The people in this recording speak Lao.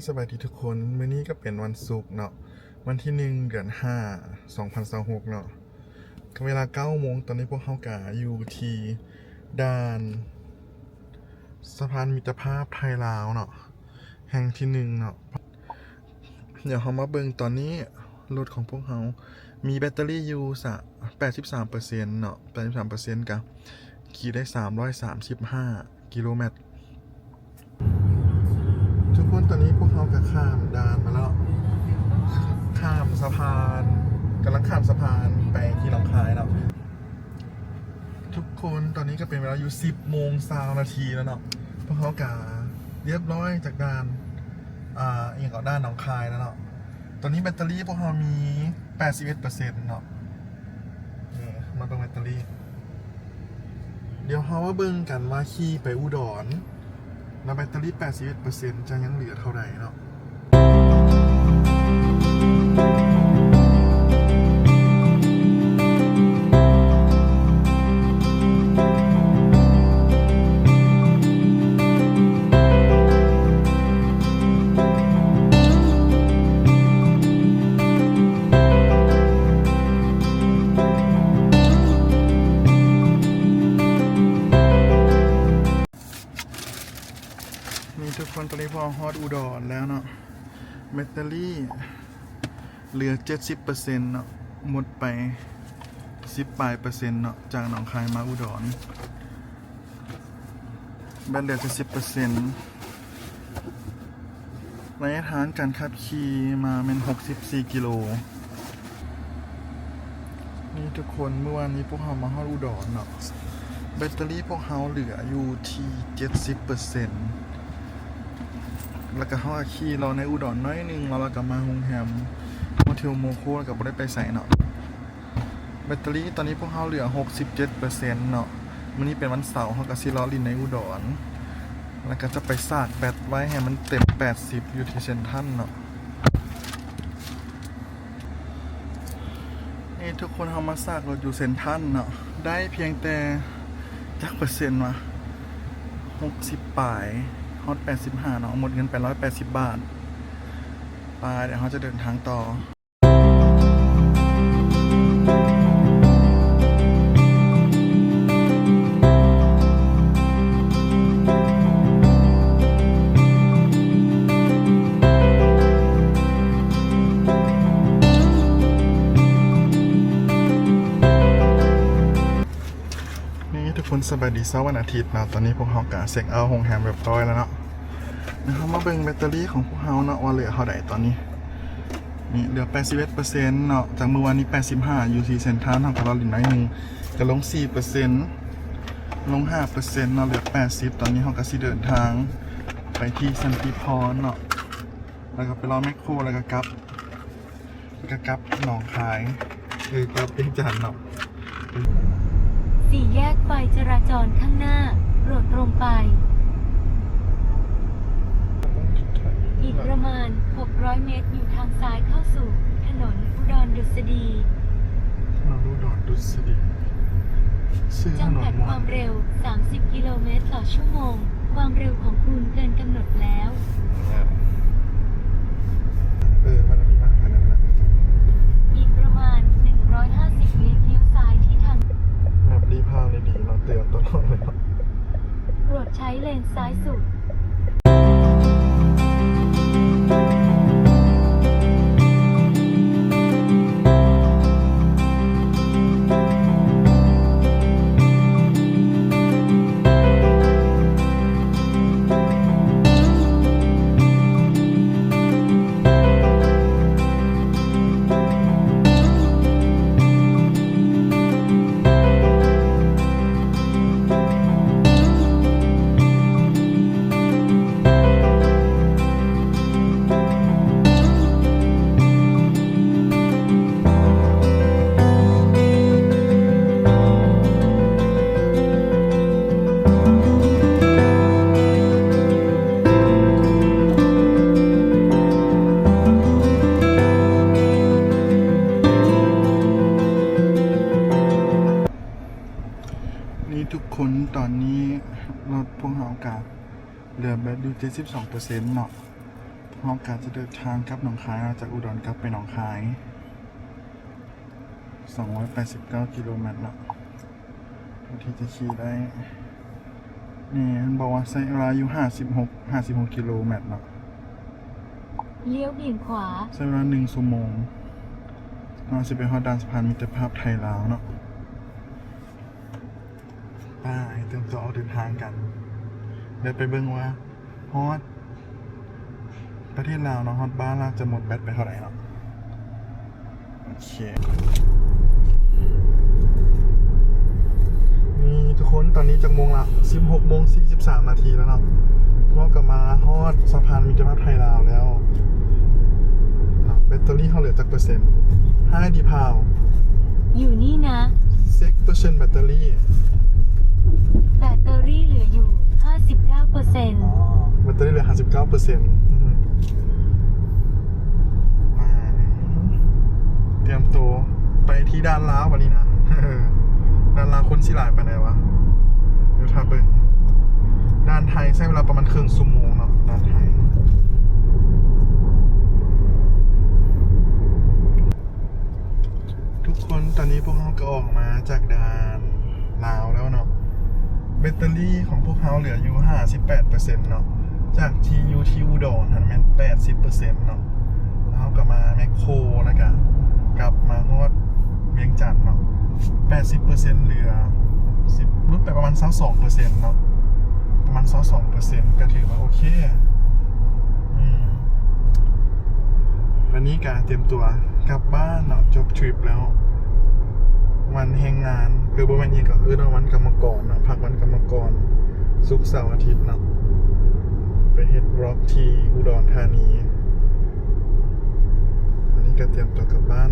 ສະບາຍດີທຸກຄົນ, ມື້ນີ້ກໍເປັນວັນສຸກເນາະ, ວັນທີໜຶ່ງ ເດືອນຫ້າ ສອງພັນຊາວຫົກເນາະ, ກໍເວລາເກົ້າໂມງ. ຕອນນີ້ພວກເຮົາກໍຢູ່ທີ່ດ່ານສະພານມິດຕະພາບໄທລາວເນາະ, ແຫ່ງທີໜຶ່ງເນາະ. ດຽວເຮົາມາເບິ່ງຕອນນີ້ ລົດຂອງພວກເຮົາມີແບັດເຕີຣີຢູ່ສະ ແປດສິບສາມເປີເຊັນເນາະ, ແປດສິບສາມເປີເຊັນ ກໍຂີ່ໄດ້ສາມຮ້ອຍສາມສິບຫ້າກິໂລແມັດ. ທຸກຄົນ, ຕອນນີ້ພວກເຮົາກໍຂ້າມດ່ານມາແລ້ວ, ຂ້າມສະພານ, ກຳລັງຂ້າມສະພານໄປທີ່ໜອງຄາຍເນາະ. ທຸກຄົນ, ຕອນນີ້ກໍເປັນເວລາຢູ່ສິບໂມງຊາວນາທີແລ້ວເນາະ, ພວກເຮົາກໍລຽບຮ້ອຍຈາກດ່ານ ອ່າ ອີ່ຫຍັງເກາະ, ດ່ານໜອງຄາຍແລ້ວເນາະ. ຕອນນີ້ແບັດເຕີຣີພວກເຮົາມີແປດສິບເອັດເປີເຊັນເນາະ. ນີ້ ມາເບິ່ງແບັດເຕີຣີ. ດຽວເຮົາມາເບິ່ງກັນວ່າຂີ່ໄປອຸດອນ ແລ້ວແບັດເຕີຣີແປດສິບເອັດເປີເຊັນ ຈະຍັງເຫຼືອເທົ່າໃດເນາະ. ນີ້ທຸກຄົນ, ຕອນນີ້ພວກເຮົາຮອດອຸດອນແລ້ວເນາະ, ແບັດເຕີຣີເຫຼືອເຈັດສິບເປີເຊັນເນາະ, ໝົດໄປສິບປາຍເປີເຊັນເນາະ, ຈາກໜອງຄາຍມາອຸດອນ ແບັດເຫຼືອເຈັດສິບເປີເຊັນ. ໄລຍະທາງການຂັບຂີ່ມາແມ່ນຫົກສິບສີ່ກິໂລ. ນີ້ທຸກຄົນ, ມື້ວານນີ້ພວກເຮົາມາຮອດອຸດອນເນາະ, ແບັດເຕີຣີພວກເຮົາເຫຼືອຢູ່ທີ່ເຈັດສິບເປີເຊັນ ແລ້ວກໍເຮົາກໍຂີ່ເລາະໃນອຸດອນໜ້ອຍໜຶ່ງ ແລ້ວເຮົາກໍມາໂຮງແຮມໂຮເທວໂມໂຄ ແລ້ວກໍບໍ່ໄດ້ໄປໃສເນາະ. ແບັດເຕີຣີຕອນນີ້ພວກເຮົາເຫຼືອຫົກສິບເຈັດເປີເຊັນເນາະ. ມື້ນີ້ເປັນວັນເສົາ, ເຮົາກໍຊິເລາະຫຼິ້ນໃນອຸດອນ ແລ້ວກໍຈະໄປສາກແບັດໄວ້ໃຫ້ມັນເຕັມແປດສິບ ຢູ່ທີ່ເຊັນທຣັນເນາະ. ນີ້ທຸກຄົນ, ເຮົາມາສາກລົດຢູ່ເຊັນທຣັນເນາະ, ໄດ້ພຽງແຕ່ຈັກເປີເຊັນວະ, ຫົກສິບປາຍ ຮອດແປດສິບຫ້າເນາະ, ໝົດເງິນໄປຮ້ອຍແປດສິບບາດ. ໄປ, ດຽວເຮົາຈະເດີນທາງຕໍ່. ນີ້ທຸກຄົນ, ສະບາຍດີເຊົ້າວັນອາທິດເນາະ. ຕອນນີ້ພວກເຮົາກະເຊັກເອົາໂຮງແຮມຮຽບຮ້ອຍແລ້ວເນາະ. ດຽວເຮົາມາເບິ່ງແບັດເຕີຣີຂອງພວກເຮົາເນາະ ວ່າເຫຼືອເທົ່າໃດຕອນນີ້. ນີ້ເຫຼືອແປດສິບເອັດເປີເຊັນເນາະ, ຈາກມື້ວານນີ້ແປດສິບຫ້າ ຢູ່ທີ່ເຊັນທຣານ ເຮົາກໍລອດຫຼິ້ນໜ້ອຍໜຶ່ງ ກໍລົງສີ່ເປີເຊັນ ລົງຫ້າເປີເຊັນເນາະ, ເຫຼືອແປດສິບ. ຕອນນີ້ເຮົາກໍຊິເດີນທາງໄປທີ່ສັນຕິພອນເນາະ, ແລ້ວກໍໄປລອດແມັກໂຄ ແລ້ວກໍກັບ ກະກັບໜອງຄາຍ ເອີ ກັບວຽງຈັນເນາະ. ສີ່ແຍກไฟจราจรข้างหน้า โปรดตรงไป อีกประมาณหกร้อยเมตร อยู่ทางซ้ายเข้าสู่ถนนอุดรดุษฎี ຖະໜົນອຸດອນດຸດສະດີ ຊື່ຖະໜົນມ່ວນ ຈຳกัดความเร็ว สามสิบกิโลเมตรต่อชั่วโมง ความเร็วของคุณเกินกำหนดแล้ว ເອີ ມັນມີມາກກວ່ານັ້ນນະ. อีกประมาณหนึ่งร้อยห้าสิบเมตร เลี้ยวซ้ายที่ทาง ແມັບຣີພາວນີ້ດີເນາະ, ເຕືອນຕະຫຼອດເລີຍເນາະ. โปรดใช้เลนซ้ายสุด ນີ້ທຸກຄົນ, ຕອນນີ້ລົດພວກເຮົາກະເຫຼືອແບັດຢູ່ເຈັດສິບສອງເປີເຊັນເນາະ. ເຮົ ເຮົາກະຈະເດີນທາງກັບໜອງຄາຍເນາະ ຈາກອຸດອນກັບໄປໜອງຄາຍ ສອງຮ້ອຍແປດສິບເກົ້າກິໂລແມັດເນາະ ເພື່ອທີ່ຈະຂີ່ໄດ້ ນີ້ມັນບອກວ່າໃຊ້ເວລາຢູ່ຫ້າສິບຫົກ ຫ້າສິບຫົກກິໂລແມັດເນາະ ລ້ຽວບຽງຂວາ ໃຊ້ເວລາໜຶ່ງຊົ່ວໂມງ ເຮົາຊິໄປຮອດດ່ານສະພານມິດຕະພາບໄທລາວເນາະ. ໄປ ເຕີມຕົວອອກເດີນທາງກັນ ແລ້ວໄປເບິ່ງວ່າຮອດປະເທດລາວເນາະ ຮອດບ້ານລາວຈະໝົດແບັດໄປເທົ່າໃດເນາະ. ໂອເຄ ນີ້ທຸກຄົນ ຕອນນີ້ຈັກໂມງລະ? ສິບຫົກໂມງສີ່ສິບສາມນາທີແລ້ວເນາະ ເຮົາກະມາຮອດສະພານມິດຕະພາບໄທລາວແລ້ວເນາະ. ແບັດເຕີຣີເຮົາເຫຼືອຈັກເປີເຊັນ? ໃຫ້ດີພາວ ຢູ່ນີ້ນະ ເຊັກເປີເຊັນແບັດເຕີຣີ ແບັດເຕີຣີເຫຼືອຢູ່ຫ້າສິບເກົ້າເປີເຊັນ ອໍ ແບັດເຕີຣີເຫຼືອຫ້າສິບເກົ້າເປີເຊັນ ອື ມາ ຕຽມໂຕໄປທີ່ດ່ານລາວບາດນີ້ນະ ດ່ານລາວຄົນຊິຫຼາຍປານໃດວະ ດຽວຖ້າເບິ່ງ. ດ່ານໄທໃຊ້ເວລາປະມານເຄິ່ງຊົ່ວໂມງເນາະ ດ່ານໄທ. ທຸກຄົນ ຕອນນີ້ພວກເຮົາກະອອກມາຈາກດ່ານລາວແລ້ວເນາະ ແບັດເຕີຣີຂອງພວກເຮົາເຫຼືອຢູ່ຫ້າສິບແປດເປີເຊັນເນາະ ຈາກທີ່ຢູ່ທີ່ອຸດອນຫັ້ນແມ່ນແປດສິບເປີເຊັນເນາະ ແລ້ວເຮົາກະມາແມັກໂຄ ແລ້ວກະກັບມາຮອດວຽງຈັນເນາະ ແປດສິບເປີເຊັນເຫຼືອ ສິບ ຫຼຸດໄປປະມານຊາວສອງເປີເຊັນເນາະ ປະມານຊາວສອງເປີເຊັນ ກະຖືວ່າໂອເຄ ອືມ ອັນນີ້ກະຕຽມຕົວກັບບ້ານເນາະ ຈົບທຣິບແລ້ວ ວັນແຮງງານ ເອີ ບໍ່ແມ່ນອີ່ຫຍັງກະ ເອີ ເນາະ ວັນກຳມະກອນເນາະ ພັກວັນກຳມະກອນ ສຸກ ເສົາ ອາທິດເນາະ ໄປເຮັດວລັອກທີ່ອຸດອນທານີ. ອັນນີ້ກະຕຽມຕົວກັບບ້ານ